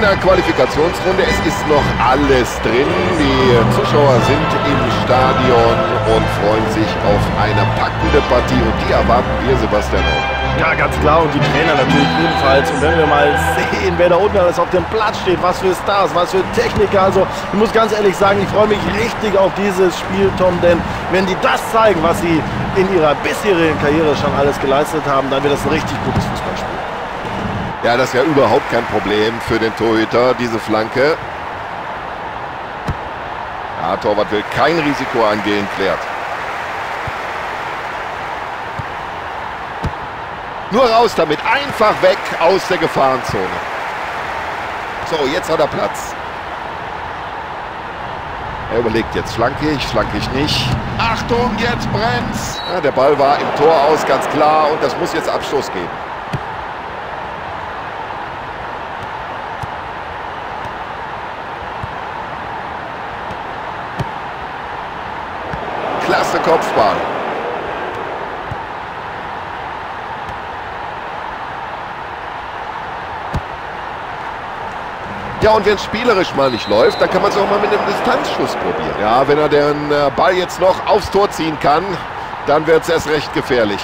in der Qualifikationsrunde. Es ist noch alles drin. Die Zuschauer sind im Stadion und freuen sich auf eine packende Partie. Und die erwarten wir, Sebastian, auch. Ja, ganz klar. Und die Trainer natürlich ebenfalls. Und wenn wir mal sehen, wer da unten alles auf dem Platz steht, was für Stars, was für Techniker. Also, ich muss ganz ehrlich sagen, ich freue mich richtig auf dieses Spiel, Tom. Denn wenn die das zeigen, was sie in ihrer bisherigen Karriere schon alles geleistet haben, dann wird das ein richtig gutes Fußballspiel. Ja, das ist ja überhaupt kein Problem für den Torhüter, diese Flanke. Ja, Torwart will kein Risiko eingehen, klärt. Nur raus damit, einfach weg aus der Gefahrenzone. So, jetzt hat er Platz. Er überlegt jetzt, flanke ich nicht. Achtung, jetzt brennt's. Ja, der Ball war im Tor aus, ganz klar. Und das muss jetzt Abstoß geben. Klasse Kopfball. Ja, und wenn es spielerisch mal nicht läuft, dann kann man es auch mal mit einem Distanzschuss probieren. Ja, wenn er den Ball jetzt noch aufs Tor ziehen kann, dann wird es erst recht gefährlich.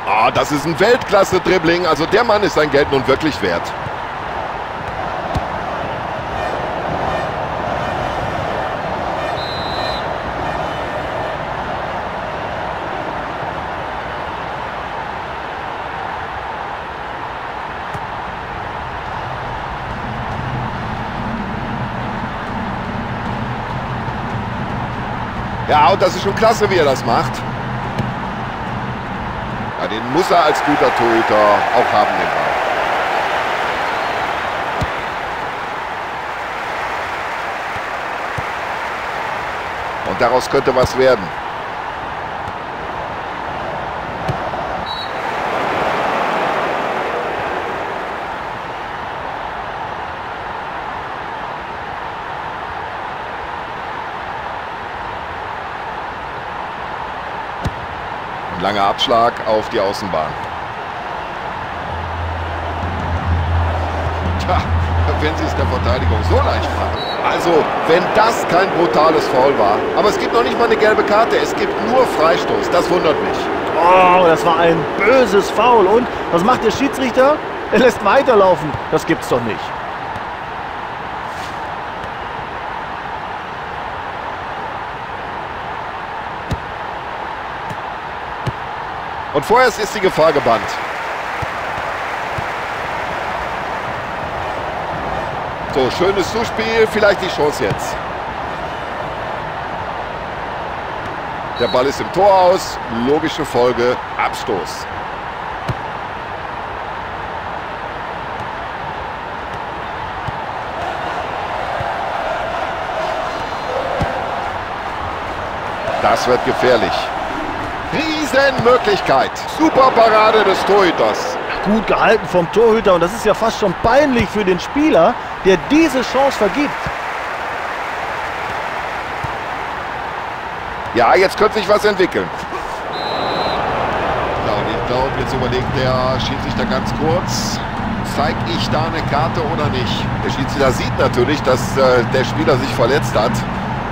Ah, das ist ein Weltklasse-Dribbling. Also der Mann ist sein Geld nun wirklich wert. Ja, und das ist schon klasse, wie er das macht. Ja, den muss er als guter Torhüter auch haben, den Ball. Und daraus könnte was werden. Langer Abschlag auf die Außenbahn. Tja, wenn sie es der Verteidigung so leicht machen. Also, wenn das kein brutales Foul war. Aber es gibt noch nicht mal eine gelbe Karte. Es gibt nur Freistoß. Das wundert mich. Oh, das war ein böses Foul. Und was macht der Schiedsrichter? Er lässt weiterlaufen. Das gibt's doch nicht. Und vorerst ist die Gefahr gebannt. So, schönes Zuspiel, vielleicht die Chance jetzt. Der Ball ist im Tor aus, logische Folge, Abstoß. Das wird gefährlich. Riesenmöglichkeit. Super Parade des Torhüters. Gut gehalten vom Torhüter und das ist ja fast schon peinlich für den Spieler, der diese Chance vergibt. Ja, jetzt könnte sich was entwickeln. Ja, und ich glaube, jetzt überlegt der Schiedsrichter ganz kurz, zeige ich da eine Karte oder nicht? Der Schiedsrichter sieht natürlich, dass der Spieler sich verletzt hat.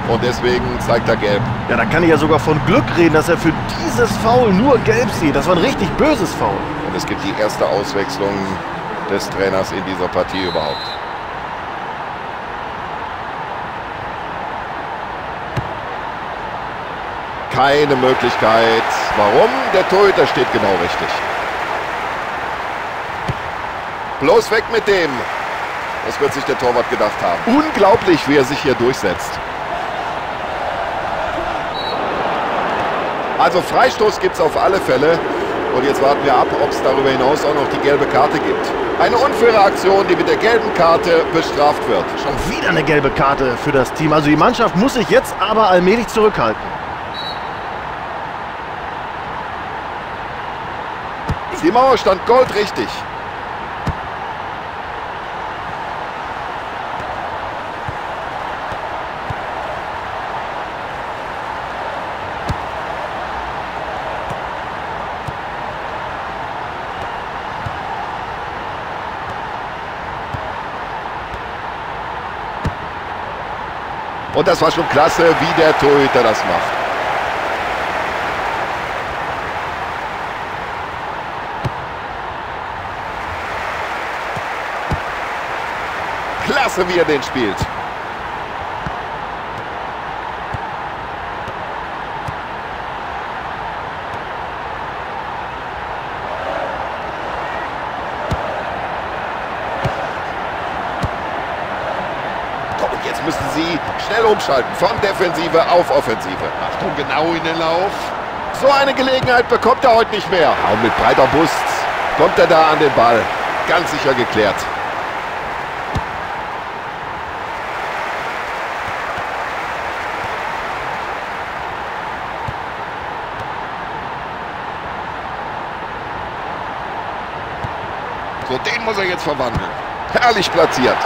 Und deswegen zeigt er gelb. Ja, da kann ich ja sogar von Glück reden, dass er für dieses Foul nur gelb sieht. Das war ein richtig böses Foul. Und es gibt die erste Auswechslung des Trainers in dieser Partie überhaupt. Keine Möglichkeit. Warum? Der Torhüter steht genau richtig. Bloß weg mit dem. Das wird sich der Torwart gedacht haben. Unglaublich, wie er sich hier durchsetzt. Also Freistoß gibt es auf alle Fälle. Und jetzt warten wir ab, ob es darüber hinaus auch noch die gelbe Karte gibt. Eine unfaire Aktion, die mit der gelben Karte bestraft wird. Schon wieder eine gelbe Karte für das Team. Also die Mannschaft muss sich jetzt aber allmählich zurückhalten. Die Mauer stand goldrichtig. Und das war schon klasse, wie der Torhüter das macht. Klasse, wie er den spielt. Und jetzt müssen sie schnell umschalten von Defensive auf Offensive. Achtung, genau in den Lauf. So eine Gelegenheit bekommt er heute nicht mehr. Und mit breiter Brust kommt er da an den Ball. Ganz sicher geklärt. So, den muss er jetzt verwandeln. Herrlich platziert.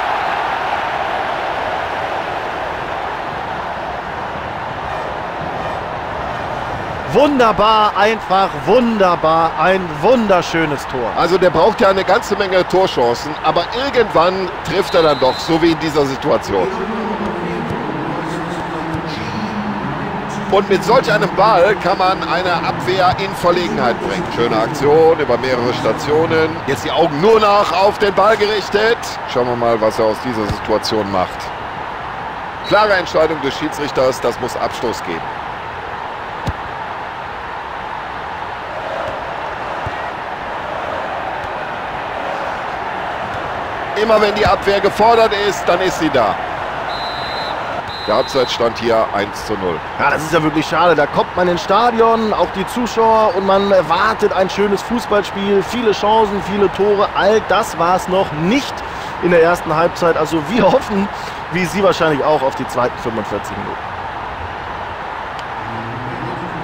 Wunderbar, einfach wunderbar, ein wunderschönes Tor. Also der braucht ja eine ganze Menge Torchancen, aber irgendwann trifft er dann doch, so wie in dieser Situation. Und mit solch einem Ball kann man eine Abwehr in Verlegenheit bringen. Schöne Aktion über mehrere Stationen. Jetzt die Augen nur noch auf den Ball gerichtet. Schauen wir mal, was er aus dieser Situation macht. Klare Entscheidung des Schiedsrichters, das muss Abstoß geben. Immer wenn die Abwehr gefordert ist, dann ist sie da. Der Halbzeitstand hier 1:0. Ja, das ist ja wirklich schade. Da kommt man ins Stadion, auch die Zuschauer, und man erwartet ein schönes Fußballspiel, viele Chancen, viele Tore. All das war es noch nicht in der ersten Halbzeit. Also wir hoffen, wie Sie wahrscheinlich auch, auf die zweiten 45 Minuten.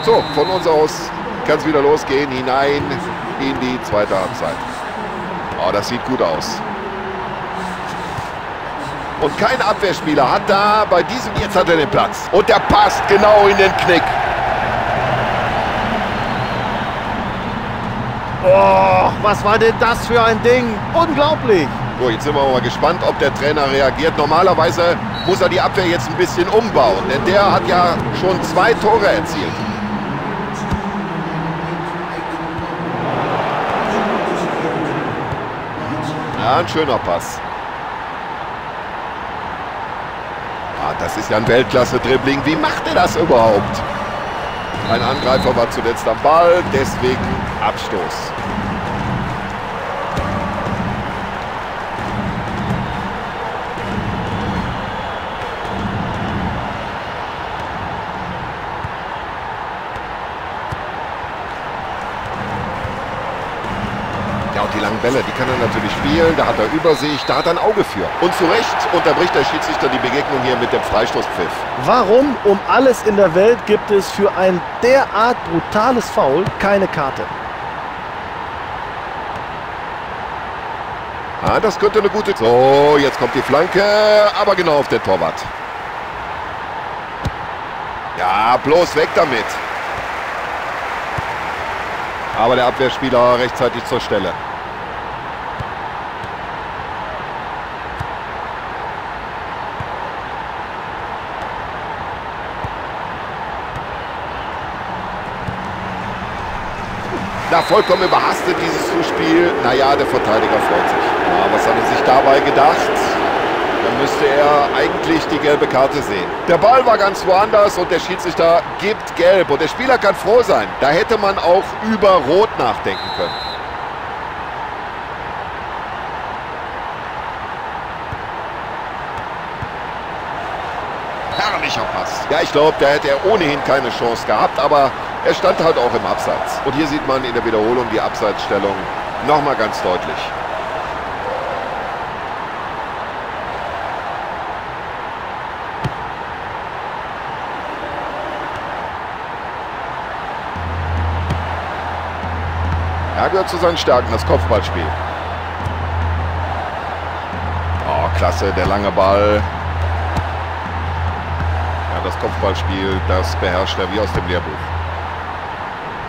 So, von uns aus kann es wieder losgehen, hinein in die zweite Halbzeit. Oh, das sieht gut aus. Und kein Abwehrspieler hat da bei diesem, jetzt hat er den Platz. Und der passt genau in den Knick. Oh, was war denn das für ein Ding? Unglaublich. So, jetzt sind wir mal gespannt, ob der Trainer reagiert. Normalerweise muss er die Abwehr jetzt ein bisschen umbauen, denn der hat ja schon 2 Tore erzielt. Ja, ein schöner Pass. Ah, das ist ja ein Weltklasse-Dribbling. Wie macht er das überhaupt? Ein Angreifer war zuletzt am Ball, deswegen Abstoß. Ja, und die langen Bälle, die kann er natürlich spielen, da hat er Übersicht, da hat er ein Auge für. Und zu Recht unterbricht der Schiedsrichter die Begegnung hier mit dem Freistoßpfiff. Warum um alles in der Welt gibt es für ein derart brutales Foul keine Karte? Ah, das könnte eine gute... So, jetzt kommt die Flanke, aber genau auf den Torwart. Ja, bloß weg damit. Aber der Abwehrspieler rechtzeitig zur Stelle. Na, vollkommen überhastet dieses Zuspiel. Naja, der Verteidiger freut sich. Ja, was hat er sich dabei gedacht? Dann müsste er eigentlich die gelbe Karte sehen. Der Ball war ganz woanders und der Schiedsrichter gibt gelb. Und der Spieler kann froh sein. Da hätte man auch über Rot nachdenken können. Herrlicher Pass. Ja, ich glaube, da hätte er ohnehin keine Chance gehabt, aber er stand halt auch im Abseits. Und hier sieht man in der Wiederholung die Abseitsstellung nochmal ganz deutlich. Er gehört zu seinen Stärken, das Kopfballspiel. Oh, klasse, der lange Ball. Ja, das Kopfballspiel, das beherrscht er wie aus dem Lehrbuch.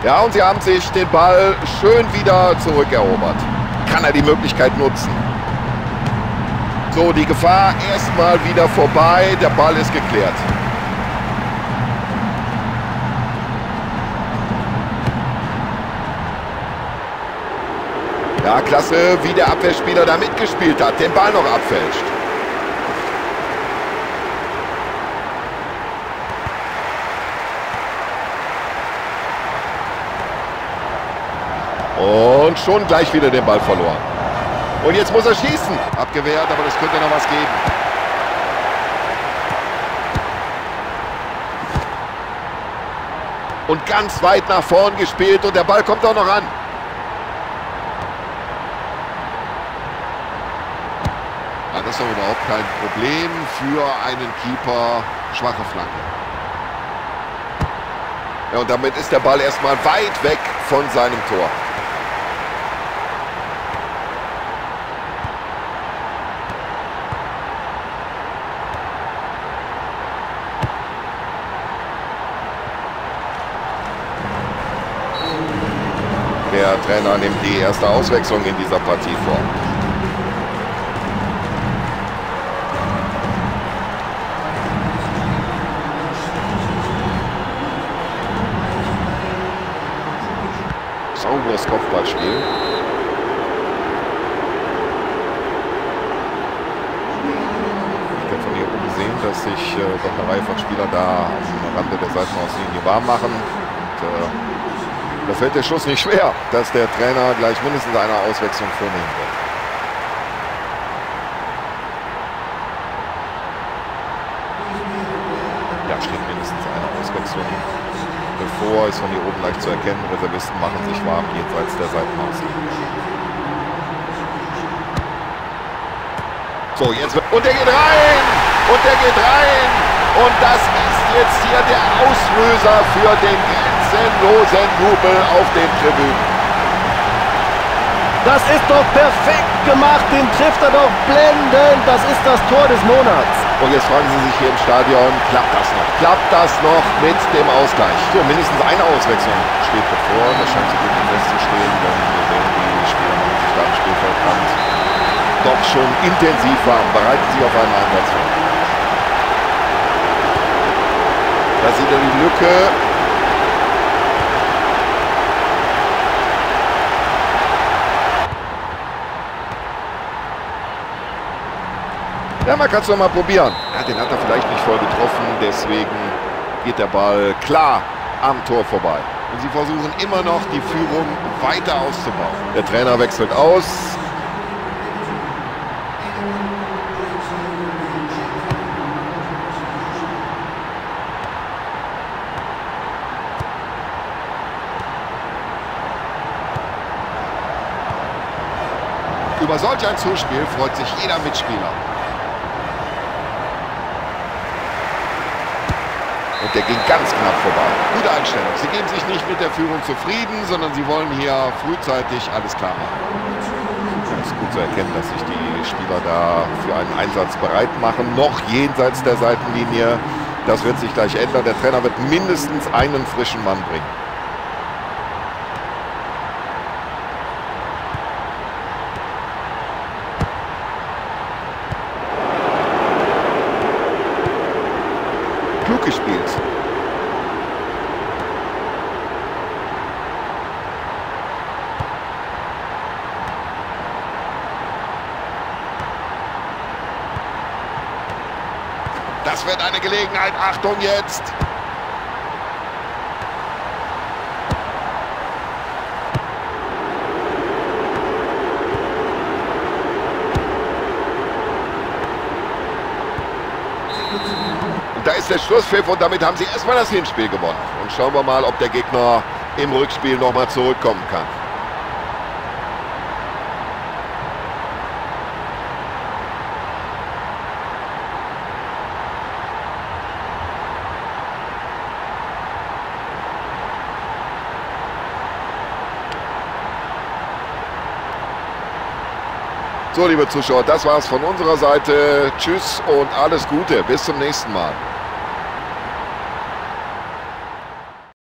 Ja, und sie haben sich den Ball schön wieder zurückerobert. Kann er die Möglichkeit nutzen? So, die Gefahr erstmal wieder vorbei. Der Ball ist geklärt. Ja, klasse, wie der Abwehrspieler da mitgespielt hat, den Ball noch abfälscht. Und schon gleich wieder den Ball verloren. Und jetzt muss er schießen. Abgewehrt, aber das könnte noch was geben. Und ganz weit nach vorn gespielt und der Ball kommt auch noch an. Ja, das ist doch überhaupt kein Problem für einen Keeper. Schwache Flanke. Ja, und damit ist der Ball erstmal weit weg von seinem Tor. Der Trainer nimmt die erste Auswechslung in dieser Partie vor. Sauberes Kopfballspiel. Ich kann von hier oben sehen, dass sich doch eine Reihe von Spielern da am Rande der Seitenauslinie warm machen. Und, da fällt der Schuss nicht schwer, dass der Trainer gleich mindestens eine Auswechslung vornehmen wird. Ja, steht mindestens eine Auswechslung bevor, ist von hier oben leicht zu erkennen. Reservisten machen sich warm jenseits der Seitenauslinie. So, jetzt wird... Und der geht rein! Und der geht rein! Und das ist jetzt hier der Auslöser für den grenzenlosen Jubel auf den Tribünen. Das ist doch perfekt gemacht, den trifft er doch blendend. Das ist das Tor des Monats. Und jetzt fragen Sie sich hier im Stadion, klappt das noch? Klappt das noch mit dem Ausgleich? So, mindestens eine Auswechslung steht bevor. Das scheint so gut wie festzustehen, denn wir sehen, die Spieler machen sich da am Spielfeldrand doch schon intensiv warm, bereiten sich auf einen Einsatz vor. Da sieht er die Lücke. Ja, man kann es noch mal probieren. Ja, den hat er vielleicht nicht voll getroffen, deswegen geht der Ball klar am Tor vorbei. Und sie versuchen immer noch, die Führung weiter auszubauen. Der Trainer wechselt aus. Über solch ein Zuspiel freut sich jeder Mitspieler. Und der ging ganz knapp vorbei. Gute Einstellung. Sie geben sich nicht mit der Führung zufrieden, sondern sie wollen hier frühzeitig alles klar machen. Es ist gut zu erkennen, dass sich die Spieler da für einen Einsatz bereit machen. Noch jenseits der Seitenlinie. Das wird sich gleich ändern. Der Trainer wird mindestens einen frischen Mann bringen. Klug gespielt. Das wird eine Gelegenheit. Achtung jetzt. Und da ist der Schlusspfiff und damit haben sie erstmal das Hinspiel gewonnen. Und schauen wir mal, ob der Gegner im Rückspiel nochmal zurückkommen kann. So, liebe Zuschauer, das war's von unserer Seite. Tschüss und alles Gute. Bis zum nächsten Mal.